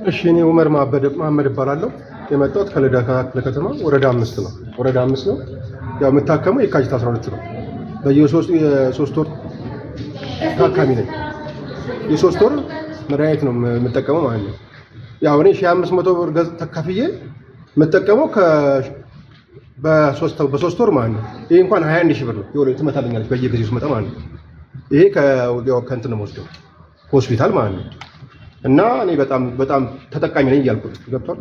እሺ፣ እኔ ኡመር መሀመድ እባላለሁ። የመጣሁት ከልደታ ክፍለ ከተማ ወረዳ 5 ነው። ወረዳ 5 ነው። ያው የምታከመው የካቲት 12 ነው። በየሶስት የ3 ወር ታካሚ ነኝ። የ3 ወር መድኃኒት ነው የምጠቀመው ማለት ነው። ያው እኔ 1500 ብር ተከፍዬ የምጠቀመው በ3 ወር ማለት ነው። ይሄ እንኳን 21 ሺህ ብር ነው። ይኸውልህ ትመታለኛለች በየጊዜው ስመጣ ማለት ነው። ይሄ ያው ከእንትን ነው የምወስደው፣ ሆስፒታል ማለት ነው። እና እኔ በጣም በጣም ተጠቃሚ ነኝ እያልኩት ገብቷል።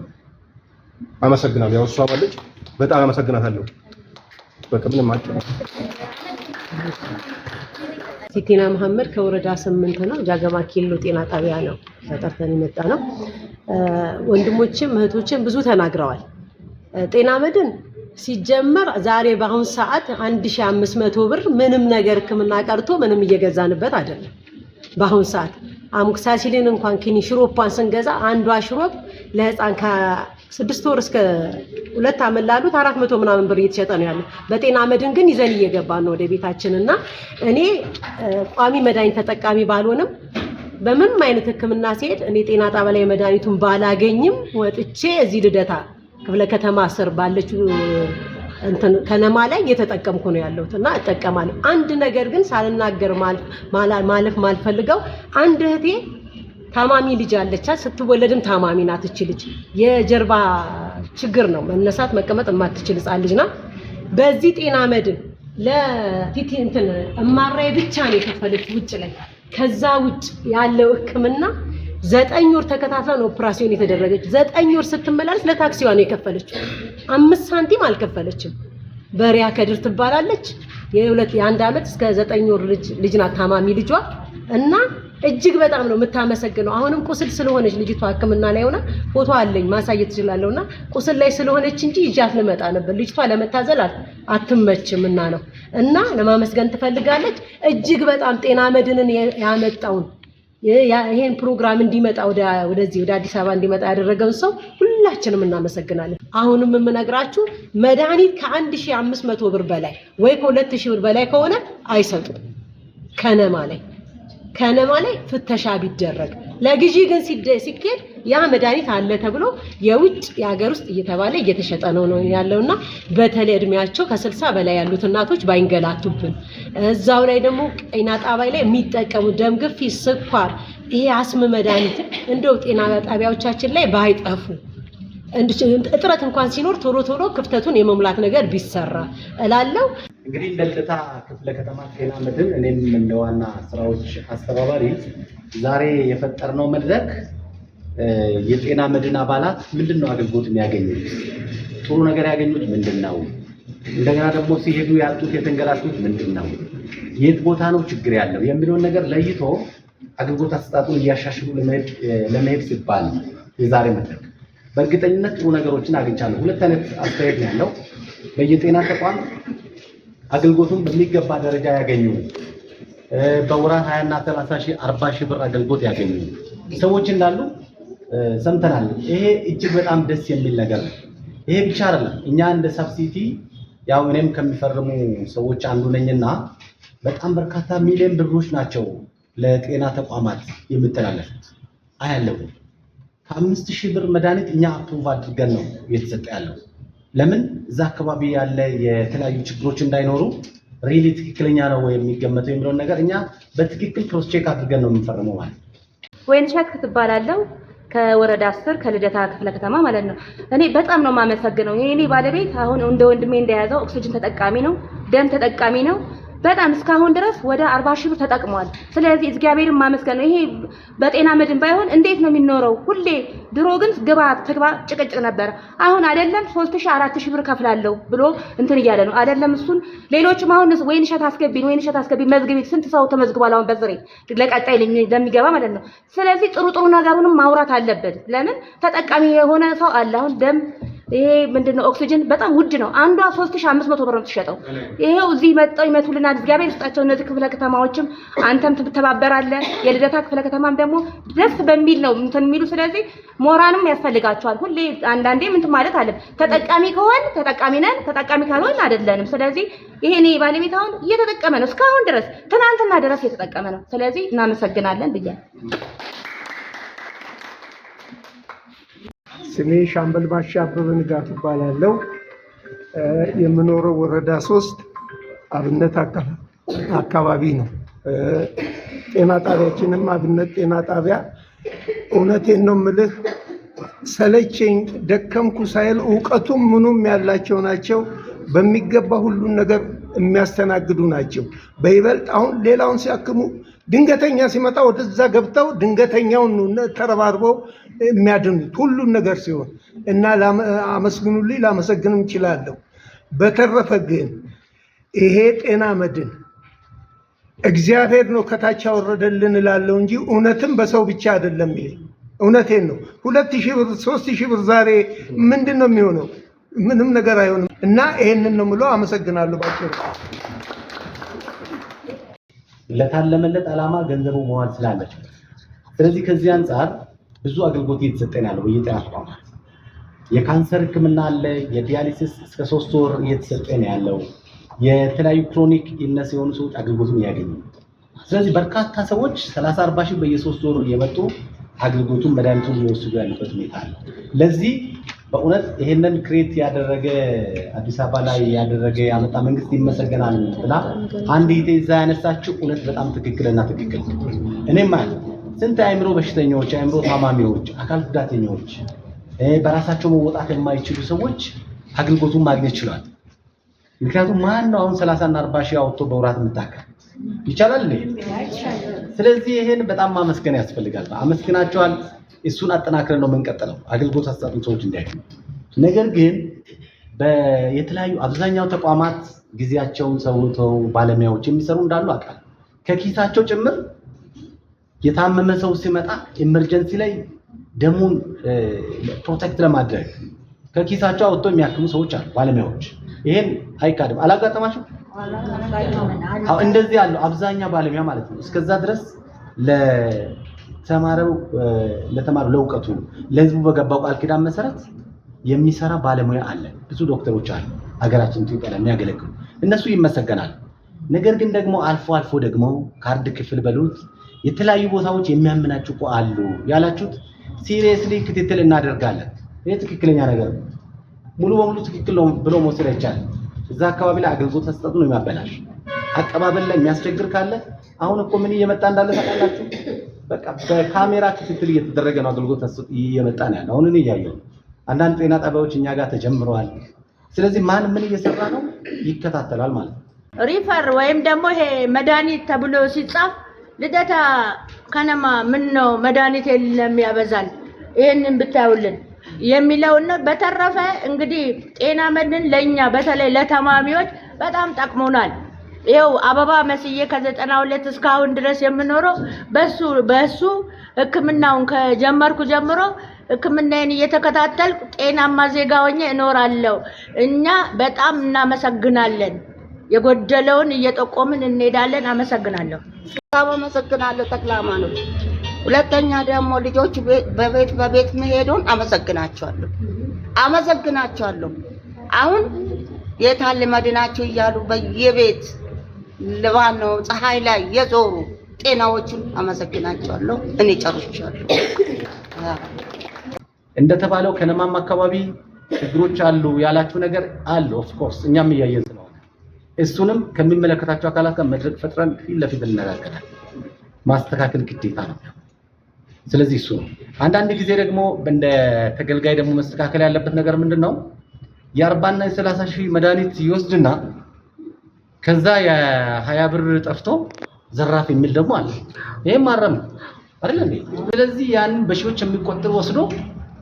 አመሰግናለሁ። ያው እሷ ባለች በጣም አመሰግናታለሁ። በቃ ምንም አጭር ሲቲና መሐመድ ከወረዳ 8 ነው። ጃገማ ኬሎ ጤና ጣቢያ ነው ተጠርተን የመጣ ነው። ወንድሞችም እህቶችም ብዙ ተናግረዋል። ጤና መድን ሲጀመር ዛሬ በአሁን ሰዓት 1500 ብር ምንም ነገር ሕክምና ቀርቶ ምንም እየገዛንበት አይደለም። በአሁን ሰዓት amoxicillin እንኳን ኪኒ ሽሮፓን ስንገዛ አንዷ ሽሮፕ ለህፃን ከ6 ወር እስከ 2 ዓመት ላሉት 400 ምናምን ብር እየተሸጠ ነው ያለው። በጤና መድን ግን ይዘን እየገባን ነው ወደ ቤታችን። እና እኔ ቋሚ መድኃኒት ተጠቃሚ ባልሆንም በምንም አይነት ሕክምና ሲሄድ እኔ ጤና ጣቢያ ላይ መድኃኒቱን ባላገኝም ወጥቼ እዚህ ልደታ ክፍለ ከተማ ስር ባለችው እንትን ከነማ ላይ እየተጠቀምኩ ነው ያለሁት እና እጠቀማለሁ። አንድ ነገር ግን ሳልናገር ማለፍ ማልፈልገው፣ አንድ እህቴ ታማሚ ልጅ አለቻት። ስትወለድም ታማሚ ናት። እቺ ልጅ የጀርባ ችግር ነው፣ መነሳት መቀመጥ የማትችል ህፃን ልጅ ናት። በዚህ ጤና መድን ለፊት እንትን MRI ብቻ ነው የከፈለች ውጭ ላይ። ከዛ ውጭ ያለው ሕክምና 9 ወር ተከታትላ ነው ኦፕራሲዮን የተደረገች። 9 ወር ስትመላለስ ለታክሲዋ ነው የከፈለችው። 5 ሳንቲም አልከፈለችም። በሪያ ከድር ትባላለች። የሁለት የ1 ዓመት እስከ 9 ወር ልጅ ናት ታማሚ ልጇ እና እጅግ በጣም ነው የምታመሰግነው። አሁንም ቁስል ስለሆነች ልጅቷ ሕክምና ላይ ሆና ፎቶ አለኝ ማሳየት እችላለሁና ቁስል ላይ ስለሆነች እንጂ ይዣት ልመጣ ነበር። ልጅቷ ለመታዘል አትመችም እና ነው እና ለማመስገን ትፈልጋለች። እጅግ በጣም ጤና መድንን ያመጣውን ይሄን ፕሮግራም እንዲመጣ ወደዚህ ወደ አዲስ አበባ እንዲመጣ ያደረገውን ሰው ሁላችንም እናመሰግናለን። አሁንም የምነግራችሁ መድኃኒት ከ1500 ብር በላይ ወይ ከ2000 ብር በላይ ከሆነ አይሰጡም። ከነማ ላይ ፍተሻ ቢደረግ፣ ለግዢ ግን ሲኬድ ያ መድኃኒት አለ ተብሎ የውጭ የሀገር ውስጥ እየተባለ እየተሸጠ ነው ያለውና በተለይ እድሜያቸው ከ60 በላይ ያሉት እናቶች ባይንገላቱብን፣ እዛው ላይ ደግሞ ጤና ጣቢያ ላይ የሚጠቀሙ ደም ግፊት፣ ስኳር፣ ይሄ አስም መድኃኒት እንደው ጤና ጣቢያዎቻችን ላይ ባይጠፉ፣ እጥረት እንኳን ሲኖር ቶሎ ቶሎ ክፍተቱን የመሙላት ነገር ቢሰራ እላለሁ። እንግዲህ እንደ ልደታ ክፍለ ከተማ ጤና መድን እኔም እንደ ዋና ስራዎች አስተባባሪ ዛሬ የፈጠርነው መድረክ የጤና መድን አባላት ምንድን ነው አገልግሎት የሚያገኙት? ጥሩ ነገር ያገኙት ምንድን ነው? እንደገና ደግሞ ሲሄዱ ያጡት የተንገላቱት ምንድን ነው? የት ቦታ ነው ችግር ያለው የሚለውን ነገር ለይቶ አገልግሎት አሰጣጡን እያሻሽሉ ለመሄድ ሲባል የዛሬ መድረክ በእርግጠኝነት ጥሩ ነገሮችን አግኝቻለሁ። ሁለት አይነት አስተያየት ነው ያለው። በየጤና ተቋም አገልግሎቱን በሚገባ ደረጃ ያገኙ፣ በወራት 20 እና 30 ሺህ 40 ሺህ ብር አገልግሎት ያገኙ ሰዎች እንዳሉ ሰምተናል። ይሄ እጅግ በጣም ደስ የሚል ነገር ነው። ይሄ ብቻ አይደለም። እኛ እንደ sub city ያው እኔም ከሚፈርሙ ሰዎች አንዱ ነኝና በጣም በርካታ ሚሊዮን ብሮች ናቸው ለጤና ተቋማት የሚተላለፉት አያለው። ከ5,000 ብር መድኃኒት እኛ approve አድርገን ነው እየተሰጠ ያለው። ለምን እዛ አካባቢ ያለ የተለያዩ ችግሮች እንዳይኖሩ really ትክክለኛ ነው ወይ የሚገመተው የሚለውን ነገር እኛ በትክክል cross check አድርገን ነው የምንፈርመው ማለት ነው። ወይንሸት ትባላለሁ፣ ከወረዳ 10 ከልደታ ክፍለ ከተማ ማለት ነው። እኔ በጣም ነው የማመሰግነው። የኔ ባለቤት አሁን እንደ ወንድሜ እንደያዘው ኦክሲጅን ተጠቃሚ ነው፣ ደም ተጠቃሚ ነው። በጣም እስካሁን ድረስ ወደ 40 ሺህ ብር ተጠቅሟል። ስለዚህ እግዚአብሔርን ማመስገን ነው። ይሄ በጤና መድን ባይሆን እንዴት ነው የሚኖረው? ሁሌ ድሮ ግን ግባ ትግባ ጭቅጭቅ ነበር። አሁን አይደለም 3000 4000 ብር ከፍላለሁ ብሎ እንትን እያለ ነው። አይደለም እሱን ሌሎችም አሁን ወይንሸት አስገቢን ወይንሸት አስገቢን መዝግቢ፣ ስንት ሰው ተመዝግቧል አሁን በዝሬ ለቀጣይ ለሚገባ ማለት ነው። ስለዚህ ጥሩ ጥሩ ነገሩንም ማውራት አለብን። ለምን ተጠቃሚ የሆነ ሰው አለ። አሁን ደም ይሄ ምንድነው ኦክሲጅን በጣም ውድ ነው። አንዷ 3500 ብር ነው የምትሸጠው። ይሄው እዚህ መጣው ይመቱልናል። እግዚአብሔር ይስጣቸው። እነዚህ ክፍለ ከተማዎችም አንተም ትተባበራለህ። የልደታ ክፍለ ከተማም ደግሞ ደስ በሚል ነው እንትን የሚሉ። ስለዚህ ሞራንም ያስፈልጋቸዋል። ሁሌ አንዳንዴ እንትን ማለት አለ። ተጠቃሚ ከሆን ተጠቃሚ ነን፣ ተጠቃሚ ካልሆን አይደለንም። ስለዚህ ይሄ እኔ ባለቤት አሁን እየተጠቀመ ነው እስካሁን ድረስ፣ ትናንትና ድረስ እየተጠቀመ ነው። ስለዚህ እናመሰግናለን ብያለሁ። ስሜ ሻምበል ባሻ አበበ ንጋቱ እባላለሁ። የምኖረው ወረዳ 3 አብነት አካባቢ ነው። ጤና ጣቢያችንም አብነት ጤና ጣቢያ። እውነቴን ነው ምልህ፣ ሰለቸኝ ደከምኩ ሳይል እውቀቱም ምኑም ያላቸው ናቸው። በሚገባ ሁሉን ነገር የሚያስተናግዱ ናቸው። በይበልጥ አሁን ሌላውን ሲያክሙ ድንገተኛ ሲመጣ ወደዛ ገብተው ድንገተኛውን ነው ተረባርበው የሚያድኑት ሁሉን ነገር ሲሆን እና አመስግኑልኝ፣ ላመሰግንም እችላለሁ። በተረፈ ግን ይሄ ጤና መድን እግዚአብሔር ነው ከታች ያወረደልን እላለሁ እንጂ እውነትም በሰው ብቻ አይደለም። ይሄ እውነቴን ነው። 2000 ብር፣ 3000 ብር ዛሬ ምንድን ነው የሚሆነው? ምንም ነገር አይሆንም። እና ይሄንን ነው የምለው። አመሰግናለሁ ባጭሩ። ለታለመለት ዓላማ ገንዘቡ መዋል ስላለበት፣ ስለዚህ ከዚህ አንጻር ብዙ አገልግሎት እየተሰጠን ያለው በየጤና ተቋማት የካንሰር ሕክምና አለ። የ dialysis እስከ 3 ወር እየተሰጠ ነው ያለው። የተለያዩ chronic illness የሆኑ ሰዎች አገልግሎቱን እያገኙ ነው። ስለዚህ በርካታ ሰዎች 30 40 ሺህ በየ3 ወሩ እየመጡ አገልግሎቱን መድኃኒቱን እየወሰዱ ያሉበት ሁኔታ አለ። ለዚህ በእውነት ይሄንን create ያደረገ፣ አዲስ አበባ ላይ ያደረገ፣ ያመጣ መንግስት ይመሰገናል ብላ አንድ እህቴ እዛ ያነሳችው እውነት በጣም ትክክልና ትክክል። እኔም ማለት ስንት የአእምሮ በሽተኞች፣ የአእምሮ ታማሚዎች፣ አካል ጉዳተኞች፣ በራሳቸው መወጣት የማይችሉ ሰዎች አገልግሎቱን ማግኘት ችሏል። ምክንያቱም ማን ነው አሁን 30 እና 40 ሺህ አውጥቶ በወራት የምታከም ይቻላል እንዴ? ስለዚህ ይሄን በጣም ማመስገን ያስፈልጋል። አመስግናቸዋል። እሱን አጠናክረን ነው የምንቀጥለው፣ አገልግሎት አሰጣጡን ሰዎች እንዲያገኙ። ነገር ግን የተለያዩ አብዛኛው ተቋማት ጊዜያቸውን ሰውተው ባለሙያዎች የሚሰሩ እንዳሉ አውቃለሁ። ከኪሳቸው ጭምር የታመመ ሰው ሲመጣ emergency ላይ ደሙን protect ለማድረግ ከኪሳቸው አውጥተው የሚያክሙ ሰዎች አሉ፣ ባለሙያዎች። ይሄን አይካድም። አላጋጠማችሁ? አዎ፣ እንደዚህ ያለው አብዛኛው ባለሙያ ማለት ነው። እስከዛ ድረስ ለተማረው፣ ለእውቀቱ፣ ለህዝቡ በገባው ቃል ኪዳን መሰረት የሚሰራ ባለሙያ አለ። ብዙ ዶክተሮች አሉ ሀገራችን ኢትዮጵያ ላይ የሚያገለግሉ፣ እነሱ ይመሰገናል። ነገር ግን ደግሞ አልፎ አልፎ ደግሞ ካርድ ክፍል በሉት የተለያዩ ቦታዎች የሚያመናጭቁ አሉ ያላችሁት seriously ክትትል እናደርጋለን። ይህ ትክክለኛ ነገር ነው። ሙሉ በሙሉ ትክክል ነው ብሎ መውሰድ አይቻልም። እዛ አካባቢ ላይ አገልግሎት አሰጣጡ ነው የሚያበላሽ። አቀባበል ላይ የሚያስቸግር ካለ አሁን እኮ ምን እየመጣ እንዳለ ታውቃላችሁ? በቃ በካሜራ ክትትል እየተደረገ ነው አገልግሎት አሰጣጡ እየመጣ ነው ያለው። አሁን እኔ እያየሁ ነው። አንዳንድ ጤና ጣቢያዎች እኛ ጋር ተጀምረዋል። ስለዚህ ማን ምን እየሰራ ነው ይከታተላል ማለት ነው። Refer ወይም ደግሞ ይሄ መድኃኒት ተብሎ ሲጻፍ ልደታ ከነማ ምን ነው መድኃኒት የለም ያበዛል፣ ይሄንን ብታዩልን የሚለውን ነው። በተረፈ እንግዲህ ጤና መድን ለእኛ በተለይ ለታማሚዎች በጣም ጠቅሞናል። ይኸው አበባ መስዬ ከ92 እስካሁን ድረስ የምኖረው በሱ ሕክምናውን ከጀመርኩ ጀምሮ ሕክምናዬን እየተከታተልኩ ጤናማ ዜጋ ሆኜ እኖራለሁ። እኛ በጣም እናመሰግናለን። የጎደለውን እየጠቆምን እንሄዳለን። አመሰግናለሁ። በጣም አመሰግናለሁ ተክለ ሃይማኖት። ሁለተኛ ደግሞ ልጆች በቤት በቤት መሄዱን አመሰግናቸዋለሁ፣ አመሰግናቸዋለሁ። አሁን የታለ መድናቸው እያሉ በየቤት ልባን ነው ፀሐይ ላይ የዞሩ ጤናዎቹን አመሰግናቸዋለሁ። እኔ ጨርሻለሁ። እንደተባለው ከነማም አካባቢ ችግሮች አሉ ያላችሁ ነገር አለ። Of course እኛም እያየን ስለሆነ እሱንም ከሚመለከታቸው አካላት ጋር መድረክ ፈጥረን ፊት ለፊት እንነጋገራለን። ማስተካከል ግዴታ ነው። ስለዚህ እሱ ነው። አንዳንድ ጊዜ ደግሞ እንደ ተገልጋይ ደግሞ መስተካከል ያለበት ነገር ምንድን ነው? የ40ና የ30 ሺህ መድኃኒት ይወስድና ከዛ የ20 ብር ጠፍቶ ዘራፍ የሚል ደግሞ አለ። ይሄም ማረም ነው አይደል እንዴ? ስለዚህ ያንን በሺዎች የሚቆጠር ወስዶ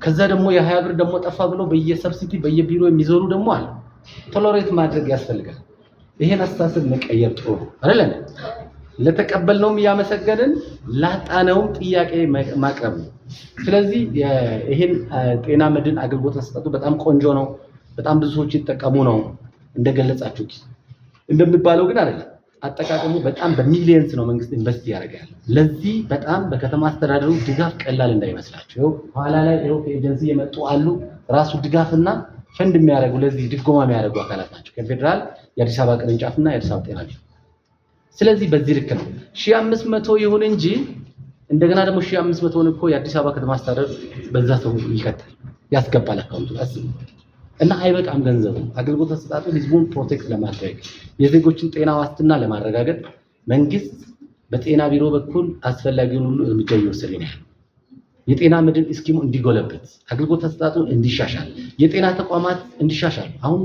ከዛ ደግሞ የ20 ብር ደግሞ ጠፋ ብሎ በየ sub-city በየቢሮ የሚዞሩ ደግሞ አለ። Tolerate ማድረግ ያስፈልጋል። ይሄን አስተሳሰብ መቀየር ጥሩ ነው አይደል እንዴ? ለተቀበልነውም እያመሰገንን ላጣነውም ጥያቄ ማቅረብ ነው። ስለዚህ ይሄን ጤና መድን አገልግሎት አሰጣጡ በጣም ቆንጆ ነው። በጣም ብዙ ሰዎች ይጠቀሙ ነው እንደገለጻችሁት። እንደሚባለው ግን አይደለም። አጠቃቀሙ በጣም በ millions ነው መንግስት invest እያደረገ ያለው። ለዚህ በጣም በከተማ አስተዳደሩ ድጋፍ ቀላል እንዳይመስላችሁ። ይኸው ኋላ ላይ ይኸው ከኤጀንሲ የመጡ አሉ። ራሱ ድጋፍና ፈንድ የሚያደርጉ፣ ለዚህ ድጎማ የሚያደርጉ አካላት ናቸው። ከፌዴራል የአዲስ አበባ ቅርንጫፍና የአዲስ አበባ ጤና ቢሮ። ስለዚህ በዚህ ልክ ነው። 1500 ይሁን እንጂ እንደገና ደግሞ 1500ን እኮ የአዲስ አበባ ከተማ አስተዳደር በዛ ሰው ይከታል ያስገባል account ኡ አስቡ። እና አይበቃም ገንዘቡ። አገልግሎት አሰጣጡ ህዝቡን protect ለማድረግ፣ የዜጎችን ጤና ዋስትና ለማረጋገጥ መንግስት በጤና ቢሮ በኩል አስፈላጊውን ሁሉ እርምጃ እየወሰደ ነው ያለው። የጤና መድን scheme ኡ እንዲጎለበት፣ አገልግሎት አሰጣጡ እንዲሻሻል፣ የጤና ተቋማት እንዲሻሻል። አሁን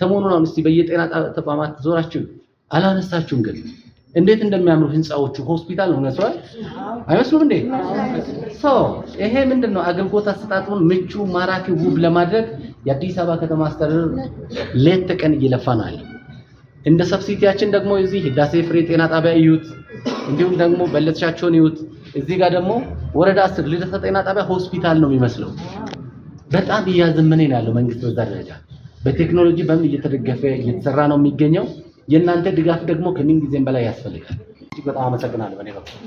ሰሞኑን አሁን እስቲ በየጤና ተቋማት ዞራችሁ አላነሳችሁም፣ ግን እንዴት እንደሚያምሩ ህንፃዎቹ። ሆስፒታል ነው መስሏል አይመስሉም እንዴ? So ይሄ ምንድን ነው? አገልግሎት አሰጣጡን ምቹ፣ ማራኪ፣ ውብ ለማድረግ የአዲስ አበባ ከተማ አስተዳደር ሌት ተቀን እየለፋ ነው ያለው። እንደ sub-city ያችን ደግሞ እዚህ ህዳሴ ፍሬ ጤና ጣቢያ እዩት፣ እንዲሁም ደግሞ በለጥሻቸውን እዩት። እዚህ ጋር ደግሞ ወረዳ 10 ልደታ ጤና ጣቢያ ሆስፒታል ነው የሚመስለው። በጣም እያዘመነ ነው ያለው መንግስት፣ በዛ ደረጃ በቴክኖሎጂ በምን እየተደገፈ እየተሰራ ነው የሚገኘው። የእናንተ ድጋፍ ደግሞ ከምን ጊዜም በላይ ያስፈልጋል። እጅግ በጣም አመሰግናለሁ በእኔ በኩል።